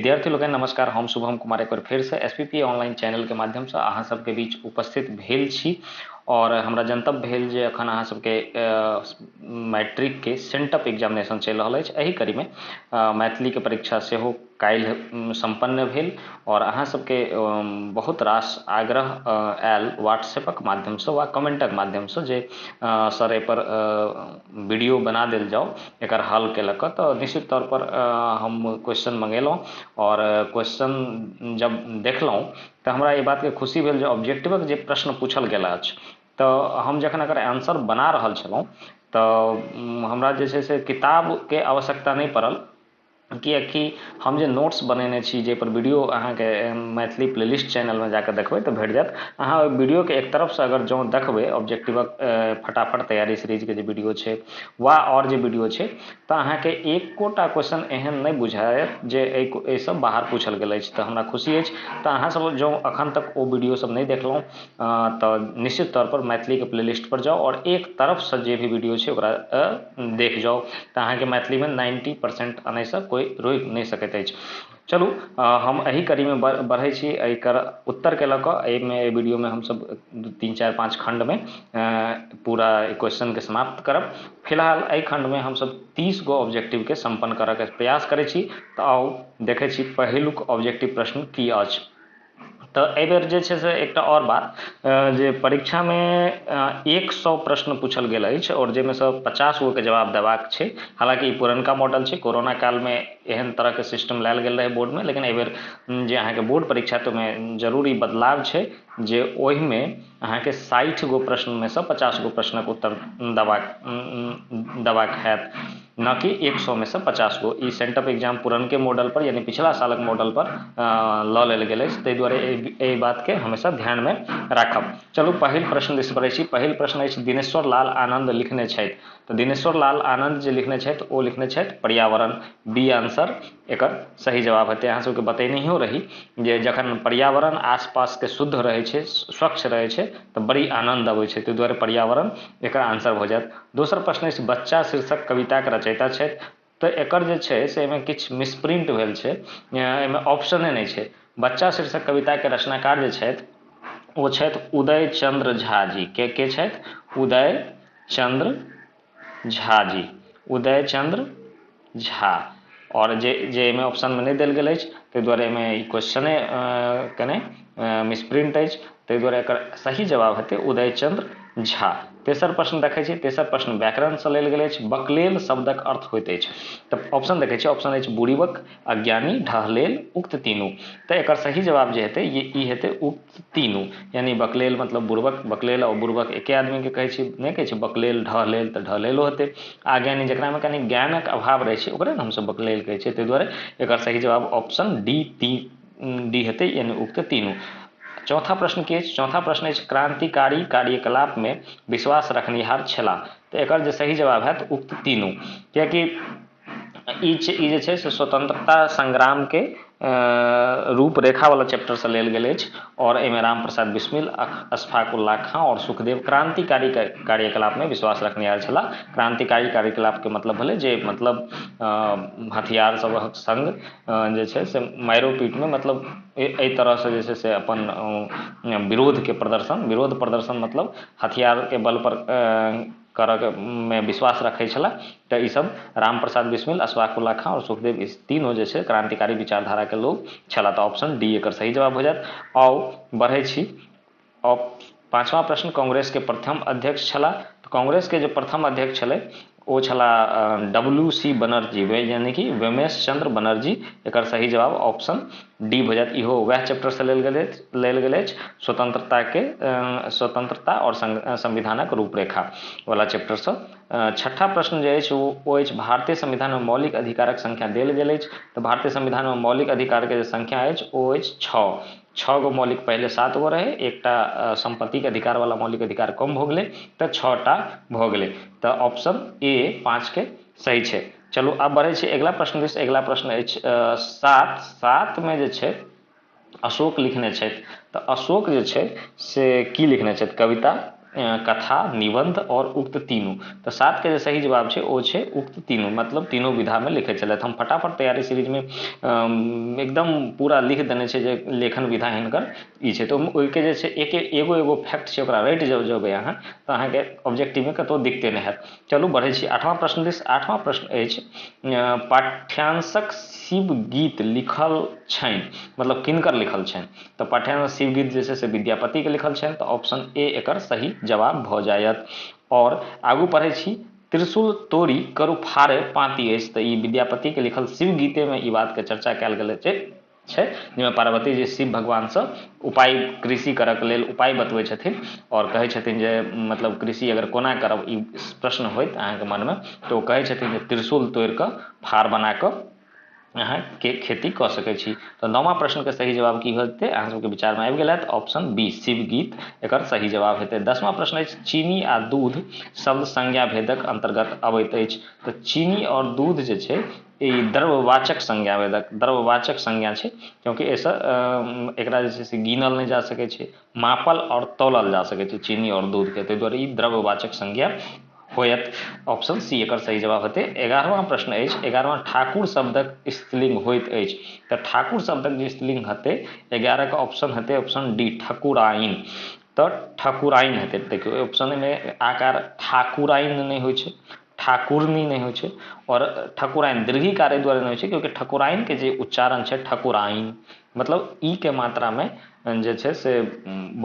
विद्यार्थी लोकनि नमस्कार। हम शुभम कुमार एक बेर फेरसँ एसपीपी ऑनलाइन चैनलके माध्यमसँ अहाँ सबके बीच उपस्थित भेल छी और हमरा जनतब भेल जे अखन अहाँ सबके मैट्रिक के सेंटअप एग्जामिनेशन चलि रहल अछि। एहि कड़ीमे मैथिलीके परीक्षा सेहो काल्हि सम्पन्न भेल और अहाँ सबके बहुत रास आग्रह आयल व्हाट्सएपक माध्यमसँ वा कमेंटक माध्यमसँ जे सर एहिपर वीडियो बना देल जाउ एकर हलके लऽ कऽ। तऽ निश्चित तौर पर हम क्वेश्चन मंगेलहुँ और क्वेश्चन जब देखलहुँ तऽ हमरा ई बातके खुशी भेल जे ऑब्जेक्टिवक जे प्रश्न पूछल गेल अछि तऽ हम जखन एकर आंसर बना रहल छलहुँ तऽ हमरा जे छै से किताबके आवश्यकता नहि पड़ल, किएकि हम जे नोट्स बनेने छी जाहिपर वीडियो अहाँके मैथिली प्लेलिस्ट चैनलमे जाकऽ देखबै तऽ भेट जायत। अहाँ ओहि वीडियोके एक तरफसँ अगर जँ देखबै ऑब्जेक्टिवक फटाफट तैयारी सीरीजके जे वीडियो छै वा आओर जे वीडियो छै तऽ अहाँके एकोटा क्वेश्चन एहन नहि बुझायत जे एहिसँ बाहर पूछल गेल अछि। तऽ हमरा खुशी अछि। तऽ अहाँसभ जँ अखन तक ओ वीडियो सब नहि देखलहुँ तऽ निश्चित तौर पर मैथिलीके प्लेलिस्ट पर जाउ आओर एक तरफसँ जे भी वीडियो छै ओकरा देख जाउ तऽ अहाँके मैथिलीमे 90% अनैसँ कोइ रोकि नहि सकैत अछि। चलू हम एहि कड़ीमे बढ़ै छी। एकर उत्तरके लऽ कऽ एहिमे एहि वीडियोमे हमसभ 2 3 4 5 खण्डमे पूरा क्वेश्चनके समाप्त करब। फिलहाल एहि खण्डमे हमसभ 30 गो ऑब्जेक्टिवके सम्पन्न करऽके प्रयास करै छी। तऽ आउ देखै छी पहिलुक ऑब्जेक्टिव प्रश्न की अछि। तऽ एहिबेर जे छै से एकटा आओर बात जे परीक्षामे 100 प्रश्न पूछल गेल अछि आओर जाहिमे सँ 50 गोके जवाब देबाक छै। हालाँकि ई पुरनका मॉडल छै, कोरोना कालमे एहन तरहके सिस्टम लायल गेल रहै बोर्डमे, लेकिन एहिबेर जे अहाँके बोर्ड परीक्षा तऽ ओहिमे जरूरी बदलाव छै जे ओहिमे अहाँके 60 गो प्रश्नमे सँ 50 गो प्रश्नक उत्तर देबाक हैत, न कि 100 मे सँ 50 गो। ई सेंटअप एग्जाम पुरनके मॉडल पर यानी पिछला सालक मॉडल पर लऽ लेल गेल अछि, ताहि दुआरे एहि बातके हमेशा ध्यानमे राखब। चलू पहिल प्रश्न दिस बढ़ै छी। पहिल प्रश्न अछि दिनेश्वर लाल आनंद लिखने छथि। तऽ दिनेश्वर लाल आनंद जे लिखने छथि ओ लिखने छथि पर्यावरण। बी आंसर एकर सही जवाब हेतै। अहाँ सबके बतेनहियो रही जे जखन पर्यावरण आसपासके शुद्ध रहै छै, स्वच्छ रहै छै तऽ बड़ी आनन्द अबै छै, ताहि दुआरे पर्यावरण एकर आंसर भऽ जायत। दोसर प्रश्न अछि बच्चा शीर्षक कविताके रचयिता छथि। तऽ एकर जे छै से एहिमे किछु मिसप्रिंट भेल छै, एहिमे ऑप्शने नहि छै। बच्चा शीर्षक कविताके रचनाकार जे छथि ओ छथि उदय चंद्र झा जी। के छथि? उदय चंद्र झा जी। उदय चंद्र झा। और जे जे एहिमे ऑप्शनमे नहि देल गेल अछि ताहि दुआरे एहिमे ई क्वेश्चने कने मिसप्रिंट अछि, ताहि दुआरे एकर सही जवाब हेतै उदय चंद्र झा। तेसर प्रश्न देखै छी। तेसर प्रश्न व्याकरणसँ लेल गेल अछि। बकलेल शब्दक अर्थ होइत अछि। तऽ ऑप्शन देखै छी। ऑप्शन अछि बुड़िबक, अज्ञानी, ढहलेल, उक्त तीनू। तऽ एकर सही जवाब जे हेतै ई हेतै उक्त तीनू, यानी बकलेल मतलब बुड़बक, बकलेल आओर बुड़बक एके आदमीके कहै छी, नहि कहै छै बकलेल ढहलेल, तऽ ढहलेलो हेतै। अज्ञानी जकरामे कनि ज्ञानक अभाव रहै छै ओकरे ने हमसभ बकलेल कहै छियै, ताहि दुआरे एकर सही जवाब ऑप्शन डी डी हेतै, यानी उक्त तीनू। चौथा प्रश्न की अछि? चौथा प्रश्न अछि क्रांतिकारी कार्यकलापमे विश्वास रखनिहार छलाह। तऽ एकर जे सही जवाब हैत उक्त तीनू, कियाकि ई जे छै से स्वतंत्रता संग्रामके रूपरेखा वाला चैप्टरसँ लेल गेल अछि और एहिमे राम प्रसाद बिस्मिल, अशफाक उल्ला खां और सुखदेव क्रांतिकारी कार्यकलापमे विश्वास रखनिहार छलाह। क्रांतिकारी कार्यकलापके मतलब भेलै जे मतलब हथियार सभक संग जे छै से मारिओ पीटमे मतलब एहि तरहसँ जे छै से अपन विरोधके प्रदर्शन, विरोध प्रदर्शन मतलब हथियारके बल पर करऽ मे विश्वास रखै छलाह। तऽ ईसभ राम प्रसाद बिस्मिल, अशफाक उल्ला खां और सुखदेव ई तीनों जे छै क्रांतिकारी विचारधाराके लोग छलाह। तऽ ऑप्शन डी एकर सही जवाब हो जायत। आउ बढ़ै छी। पाँचवा प्रश्न कांग्रेसके प्रथम अध्यक्ष छलाह। तऽ कांग्रेसके जे प्रथम अध्यक्ष छलै ओ छलाह डब्ल्यू.सी. बनर्जी, यानी कि व्योमेश चंद्र बनर्जी। एकर सही जवाब ऑप्शन डी भऽ जायत। इहो वएह चैप्टरसँ लेल गेल अछि, स्वतंत्रताके स्वतंत्रता और संविधानक रूपरेखा वाला चैप्टरसँ। छठा प्रश्न जे अछि ओ अछि भारतीय संविधानमे मौलिक अधिकारक संख्या देल गेल अछि। तऽ भारतीय संविधानमे मौलिक अधिकारके जे संख्या अछि ओ अछि 6। 6 गो मौलिक, पहिले 7 गो रहै, एकटा सम्पत्तिके अधिकार वाला मौलिक अधिकार कम भऽ गेलै तऽ 6टा भऽ गेलै। तऽ ऑप्शन ए 5 के सही छै। चलू आब बढ़ै छी अगिला प्रश्न दिस। अगिला प्रश्न अछि 7। 7 मे जे छै अशोक लिखने छथि। तऽ अशोक जे छै से की लिखने छथि? कविता, कथा, निबंध आओर उक्त तीनू। तऽ 7 के जे सही जवाब छै ओ छै उक्त तीनू, मतलब तीनू विधामे लिखै छलथि। हम फटाफट तैयारी सीरीजमे एकदम पूरा लिख देने छै जे लेखन विधा हिनकर ई छै, तऽ ओहिके जे छै एक एगो एगो फैक्ट छै ओकरा रटि जेबै अहाँ तऽ अहाँके ऑब्जेक्टिवमे कतहु दिक्कते नहि हैत। चलू बढ़ै छी 8वां प्रश्न दिस। 8वां प्रश्न अछि पाठ्यांशक शिव गीत लिखल छनि, मतलब किनकर लिखल छनि? तऽ पाठ्यांश शिव गीत जे छै से विद्यापतिके लिखल छनि, तऽ ऑप्शन ए एकर सही जवाब भऽ जायत। आओर आगू पढ़ै छी, त्रिशूल तोड़ी करु फाड़े पाँति अछि, तऽ ई विद्यापतिके लिखल शिव गीतेमे ई बातके चर्चा कयल गेल छै जाहिमे पार्वती जी शिव भगवानसँ उपाय कृषि करऽके लेल उपाय बतबै छथिन आओर कहै छथिन जे मतलब कृषि अगर कोना करब, ई प्रश्न होइत अहाँके मनमे, तऽ ओ कहै छथिन जे त्रिशूल तोड़ि कऽ फाड़ बना कऽ अहाँ के खेती कऽ सकै छी। तऽ 9वां प्रश्नके सही जवाब की हेतै अहाँ सबके विचारमे आबि गेल हैत, ऑप्शन बी शिव गीत एकर सही जवाब हेतै। 10वां प्रश्न अछि चीनी आ दूध शब्द संज्ञा भेदक अन्तर्गत अबैत अछि, तऽ चीनी आओर दूध जे छै ई द्रव्यवाचक संज्ञा भेदक द्रव्यवाचक संज्ञा छै, क्योंकि एहिसँ एकरा जे छै से गिनल नहि जा सकै छै, मापल आओर तौलल जा सकै छै चीनी आओर दूधके, ताहि दुआरे ई द्रव्यवाचक संज्ञा होयत। ऑप्शन सी एकर सही जवाब हेतै। 11वां प्रश्न अछि, 11वां ठाकुर शब्दक स्त्रीलिंग होइत अछि, तऽ ठाकुर शब्दक जे स्त्रीलिंग हेतै 11 के ऑप्शन हेतै ऑप्शन डी ठकुराइन, तऽ ठकुराइन हेतै। देखियौ ऑप्शनमे आकार ठाकुराइन नहि होइ छै, ठाकुरनी नहि होइ छै, आओर ठकुराइन दीर्घीकार एहि दुआरे नहि होइ छै क्योंकि ठकुराइन के जे उच्चारण छै ठकुराइन, मतलब ई के मात्रामे जे छै से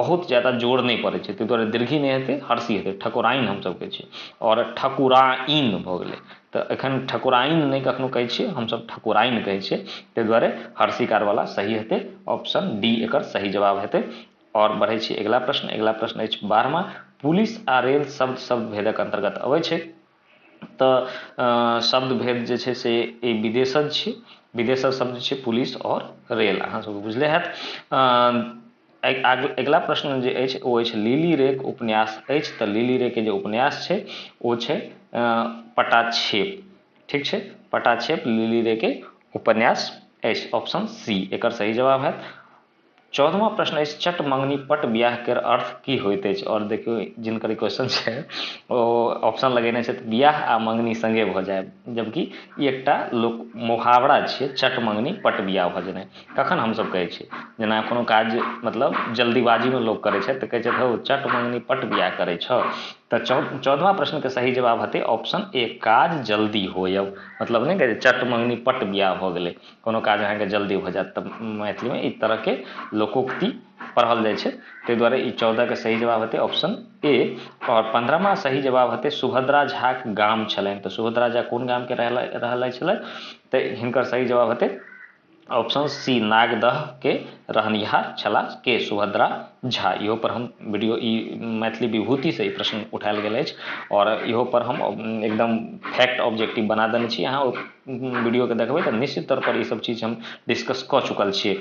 बहुत ज्यादा जोर नहि पड़ै छै, ताहि दुआरे दीर्घी नहि हेतै, हर्षी हेतै, ठकुराइन हमसभ कहै छियै। आओर ठकुराइन भऽ गेलै, तऽ एखन ठकुराइन नहि कखनो कहै छियै, हमसभ ठकुराइन कहै छियै, ताहि दुआरे हर्षीकारवला सही हेतै, ऑप्शन डी एकर सही जवाब हेतै। आओर बढ़ै छी अगिला प्रश्न। अगिला प्रश्न अछि 12वां, पुलिस आ रेल शब्द शब्द भेदक अन्तर्गत अबै छै, तऽ शब्द भेद जे छै से ई विदेशज छै, विदेशज शब्द छै पुलिस आओर रेल, अहाँ सबके बुझले हैत। अगिला प्रश्न जे अछि ओ अछि लिली रेक उपन्यास अछि, तऽ लिली रे के जे उपन्यास छै ओ छै पटाक्षेप, ठीक छै, पटाक्षेप लिली रे के उपन्यास अछि, ऑप्शन सी एकर सही जवाब हैत। 14वां प्रश्न अछि चट मंगनी पट बियाह केर अर्थ की होइत अछि? आओर देखियौ जिनकर ई क्वेश्चन छै ओ ऑप्शन लगेने छथि बियाह आ मंगनी संगे भऽ जाय, जबकि ई एकटा लोक मुहावरा छियै चट मंगनी पट बियाह भऽ जेनाइ। कखन हमसभ कहै छियै जेना कोनो काज मतलब जल्दीबाजीमे लोक करै छै तऽ कहै छै हौ चट मंगनी पट बियाह करै छौ। तऽ 14वां प्रश्नके सही जवाब हेतै ऑप्शन ए काज जल्दी होयब, मतलब नहि कहै छै चट मंगनी पट बियाह भऽ गेलै, कोनो काज अहाँके जल्दी भऽ जायत, तऽ मैथिलीमे ई तरहके लोकोक्ति पढ़ल जाइ छै, ताहि दुआरे ई 14 के सही जवाब हेतै ऑप्शन ए। आओर 15वां सही जवाब हेतै सुभद्रा झाक गाम छलनि, तऽ सुभद्रा झा कोन गामके रहल छलथि? तऽ हिनकर सही जवाब हेतै ऑप्शन सी नागदह के रहनिहार छलाह के सुभद्रा झा। इहो पर हम वीडियो ई मैथिली विभूति से ई प्रश्न उठायल गेल अछि और इहो पर हम एकदम फैक्ट ऑब्जेक्टिव बना देने छी, अहाँ वीडियो के देखबै तऽ निश्चित तौर पर ई सब चीज हम डिस्कस कऽ चुकल छियै।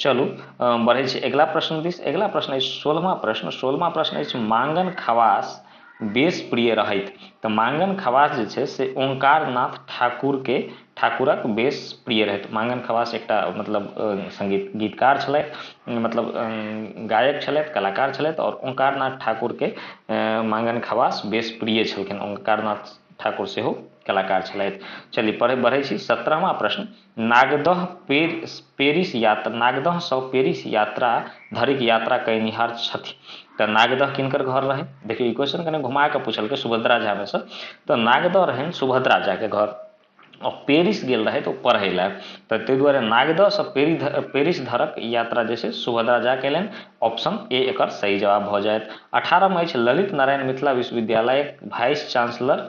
चलू बढ़ै छी अगिला प्रश्न दिस। अगिला प्रश्न अछि 16वां प्रश्न। 16वां प्रश्न अछि मांगन खवास बेस प्रिय रहैत, तऽ मांगन खवास जे छै से ओंकारनाथ ठाकुरक बेस प्रिय रहैत। मांगन खवास एकटा मतलब संगीत गीतकार छलथि, मतलब गायक छलथि, कलाकार छलथि, और ओंकारनाथ ठाकुर के मांगन खवास बेस प्रिय छलखिन। ओंकारनाथ ठाकुर सेहो कलाकार छलथि। चलिए बढ़ै छी 17वां प्रश्न। नागदह पेरिस यात्रा, नागदह सँ पेरिस यात्रा धरिक यात्रा कयनिहार छथि, तऽ नागदह किनकर घर रहै? देखियौ ई क्वेश्चन कने घुमा कऽ पूछलकै सुभद्रा झा मे सँ, तऽ नागदह रहनि सुभद्रा झा के घर और पेरिस गेल रहै तऽ ओ पढ़ै लए, तऽ ताहि दुआरे नागदह सँ पेरिस धरक यात्रा जे छै सुभद्रा झा कयलनि, ऑप्शन ए एकर सही जवाब भऽ जायत। 18मे अछि ललित नारायण मिथिला विश्वविद्यालयक वाइस चांसलर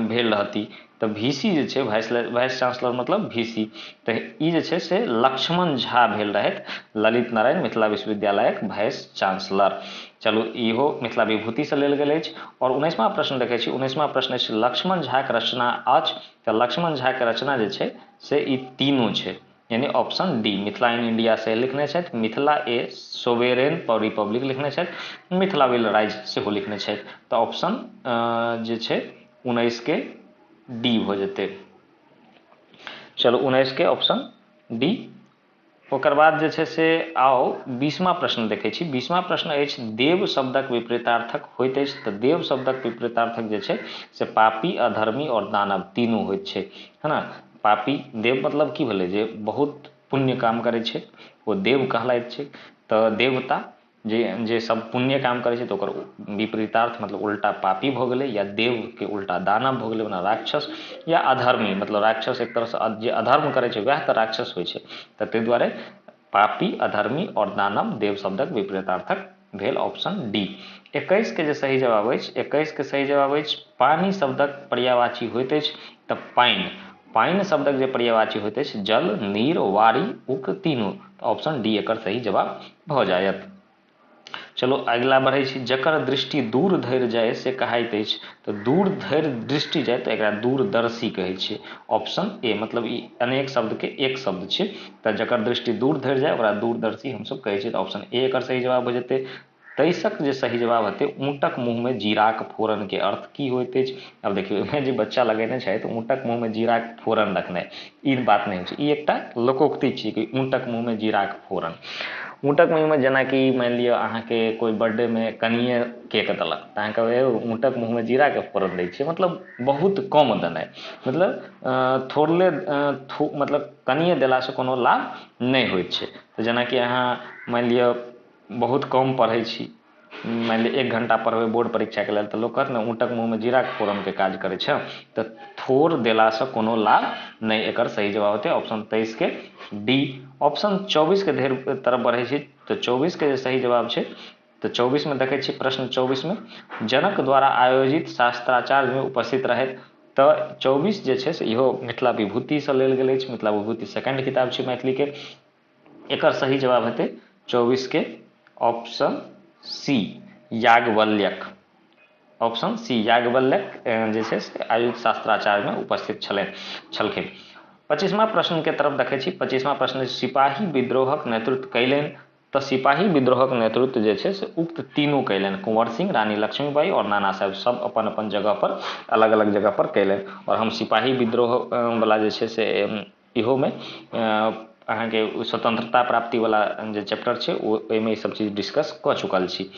भेल रहती, तऽ वीसी जे छै वाइस चांसलर मतलब वीसी, तऽ ई जे छै से लक्ष्मण झा भेल रहथि ललित नारायण मिथिला विश्वविद्यालयक वाइस चांसलर। चलू इहो मिथिला विभूतिसँ लेल गेल अछि। और 19वां प्रश्न देखै छी। 19वां प्रश्न अछि लक्ष्मण झाक रचना अछि, तऽ लक्ष्मण झाक रचना जे छै से ई तीनू छै, यानी option D Mithila in India से लिखने छथि, मिथिला ए सोवेरेन रिपब्लिक लिखने छथि, मिथिला will rise सेहो लिखने छथि, तऽ ऑप्शन जे छै 19 के डी भऽ जेतै। चलू 19 के ऑप्शन डी ओकर बाद जे छै से आउ 20मा प्रश्न देखै छी। 20मा प्रश्न अछि देव शब्दक विपरीतार्थक होइत अछि। तऽ देव शब्दक विपरीतार्थक जे छै से पापी, अधर्मी आओर दानव तीनू होइत छै, है ना। पापी देव मतलब की भेलै, जे बहुत पुण्य काम करै छै ओ देव कहलाइत छै। तऽ देवता जे जे सब पुण्य काम करै छै तऽ ओकर विपरीतार्थ मतलब उल्टा पापी भऽ गेलै, या देवके उल्टा दानव भऽ गेलै, ओना राक्षस या अधर्मी, मतलब राक्षस एक तरहसँ जे अधर्म करै छै वएह तऽ राक्षस होइ छै। तऽ ताहि दुआरे पापी, अधर्मी आओर दानव देव शब्दक विपरीतार्थक भेल, ऑप्शन डी। 21 के जे सही जवाब अछि, 21 के सही जवाब अछि पानि शब्दक पर्यायवाची होइत अछि। तऽ पानि, पानि शब्दक जे पर्यायवाची होइत अछि जल, नीर, वारी, उक्त तीनू, ऑप्शन डी एकर सही जवाब भऽ जायत। चलो अगिला बढ़ै छी। जकर दृष्टि दूर धरि जाय से कहाइत अछि। तऽ दूर धरि दृष्टि जाय तऽ एकरा दूरदर्शी कहै छियै, ऑप्शन ए। मतलब ई अनेक शब्दके एक शब्द छै। तऽ जकर दृष्टि दूर धरि जाय ओकरा दूरदर्शी हमसभ कहै छियै, तऽ ऑप्शन ए एकर सही जवाब भऽ जेतै। 23क जे सही जवाब हेतै ऊँटक मुँहमे जीराक फोरनके अर्थ की होइत अछि। आब देखियौ एहिमे जे बच्चा लगेने छथि ऊँटक मुँहमे जीराक फोरन रखनाइ, ई बात नहि होइ छै, ई एकटा लोकोक्ति छियै कि ऊँटक मुँहमे जीराक फोरन। ऊँटक मुँहमे जेनाकि मानि लिअ अहाँके कोइ बर्थडेमे कनिए केक देलक तऽ अहाँ कहबै ऊँटक मुँहमे जीराके फोरन दै छियै, मतलब बहुत कम देनाइ, मतलब थोड़ले मतलब कनिए देलासँ कोनो लाभ नहि होइत छै। तऽ जेनाकि अहाँ मानि लिअ बहुत कम पढ़ै छी, मानि लिअ 1 घण्टा पढ़बै बोर्ड परीक्षाके लेल तऽ लोक कहत ने ऊँटक मुँहमे जीराके फोरनके काज करै छै। तऽ थोड़ देलासँ कोनो लाभ नहि, एकर सही जवाब हेतै ऑप्शन 23 के डी। ऑप्शन 24 के धरि तरफ बढ़ै छी तऽ 24 के जे सही जवाब छै तऽ 24 मे देखै छी प्रश्न 24 मे जनक द्वारा आयोजित शास्त्राचार्यमे उपस्थित रहथि। तऽ 24 जे छै से इहो मिथिला विभूतिसँ लेल गेल अछि, मिथिला विभूति सेकंड किताब छै मैथिलीके। एकर सही जवाब हेतै 24 के option C Yajnavalkya. Option C Yajnavalkya जे छै से आयोजित शास्त्राचार्यमे उपस्थित छलखिन। 25मा प्रश्नके तरफ देखै छी। 25मा प्रश्न सिपाही विद्रोहक नेतृत्व कयलनि। तऽ सिपाही विद्रोहक नेतृत्व जे छै से उक्त तीनू कयलनि, कुंवर सिंह, रानी लक्ष्मीबाई आओर नाना साहेब, सब अपन अपन जगह पर अलग अलग जगह पर कयलनि। आओर हम सिपाही विद्रोह वला जे छै से इहोमे अहाँके स्वतंत्रता प्राप्ति वला जे चैप्टर छै ओहिमे ई सब चीज डिस्कस कऽ चुकल छी।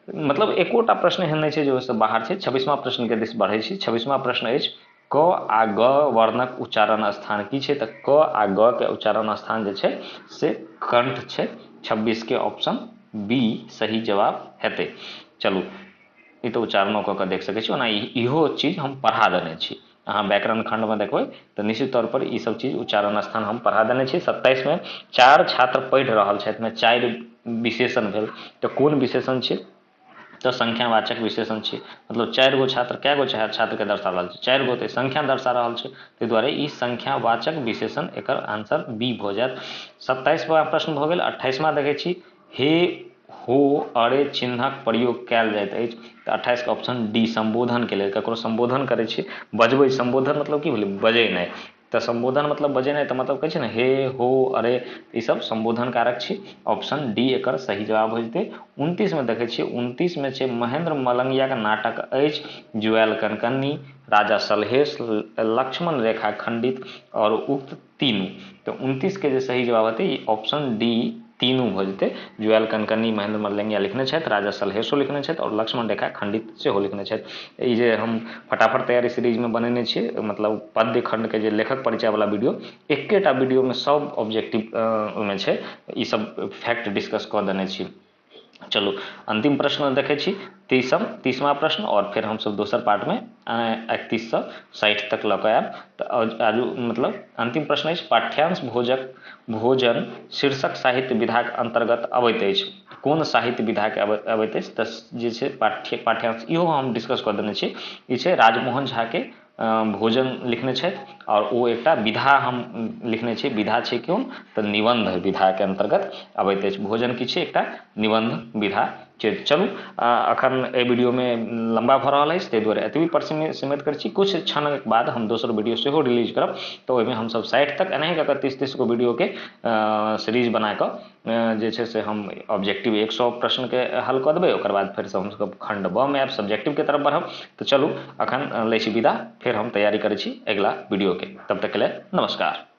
मतलब एकोटा प्रश्न एहन नहि छै जे ओहिसँ बाहर छै। 26मा प्रश्नके दिस बढ़ै छी। 26मा प्रश्न अछि क आ ग वर्णक उच्चारण स्थान की छै। तऽ क आ ग के उच्चारण स्थान जे छै से कंठ छै। 26 के ऑप्शन बी सही जवाब हेतै। चलू ई तऽ उच्चारणो कऽ के देख सकै छी, ओना इहो चीज हम पढ़ा देने छी। अहाँ व्याकरण खंडमे देखबै तऽ निश्चित तौर पर ई सब चीज उच्चारण स्थान हम पढ़ा देने छी। 27 मे 4 छात्र पढ़ि रहल छथि मे 4 विशेषण भेल, तऽ कोन विशेषण छै? तऽ संख्यावाचक विशेषण छै। मतलब 4 गो छात्र, कै गो छात्रके दर्शा रहल छै? 4 गो, तऽ संख्या दर्शा रहल छै, ताहि दुआरे ई संख्यावाचक विशेषण एकर आंसर बी भऽ जायत। 27वां प्रश्न भऽ गेल। 28वां देखै छी हे, हो, अरे चिन्हक प्रयोग कयल जाइत अछि। तऽ 28 के ऑप्शन डी संबोधन के लेल, ककरो संबोधन करै छी, बजबै, संबोधन मतलब की भेलै? बजेनाइ। तऽ संबोधन मतलब बजेनाइ, तऽ मतलब कहै छै ने हे, हो, अरे, ई सब संबोधन कारक छी। ऑप्शन डी एकर सही जवाब हो जेतै। 29 मे देखै छियै, 29 मे छै महेंद्र मलंगियाके नाटक अछि जुएल कनकन्नी, राजा सलहेश, लक्ष्मण रेखा खंडित आओर उक्त तीनू। तऽ 29 के जे सही जवाब हेतै ई ऑप्शन डी तीनू भऽ जेतै। जुएल कनकन्नी महेंद्र मलंगिया लिखने छथि, राजा सलहेशो लिखने छथि आओर लक्ष्मण रेखा खंडित सेहो लिखने छथि। ई जे हम फटाफट तैयारी सीरीजमे बनेने छियै, मतलब पद्य खंडके जे लेखक परिचय वाला वीडियो, एकेटा वीडियोमे सब ऑब्जेक्टिव ओहिमे छै, ई सब फैक्ट डिस्कस कऽ देने छी। चलू अंतिम प्रश्न देखै छी, 30वां प्रश्न, आओर फेर हमसब दोसर पार्टमे 31 से 60 तक लऽ कऽ आयब। तऽ आजू मतलब अंतिम प्रश्न अछि पाठ्यांश भोजन शीर्षक साहित्य विधाक अन्तर्गत अबैत अछि। कोन साहित्य विधाके अबैत अछि? तऽ जे छै पाठ्यांश इहो हम डिस्कस कऽ देने छी। ई छै राजमोहन झाके भोजन लिखने छथि आओर ओ एकटा विधा हम लिखने छी, विधा छै कोन? तऽ निबंध विधाके अन्तर्गत अबैत अछि। भोजन की छै? एकटा निबंध विधा छै। चलू अखन एहि वीडियोमे लम्बा भऽ रहल अछि, ताहि दुआरे एतबी पर सीमित करै छी। कुछ क्षणक बाद हम दोसर वीडियो सेहो रिलीज करब, तऽ ओहिमे हमसब 60 तक एनाही कऽ कऽ 30-30 गो वीडियोके सीरीज बना कऽ जे छै से हम ऑब्जेक्टिव 100 प्रश्नके हल कऽ देबै। ओकर बाद फेरसँ हमसब खंड ब मे आयब, सब्जेक्टिवके तरफ बढ़ब। तऽ चलू अखन लै छी विदा, फेर हम तैयारी करै छी अगिला वीडियोके। तब तक के लेल नमस्कार।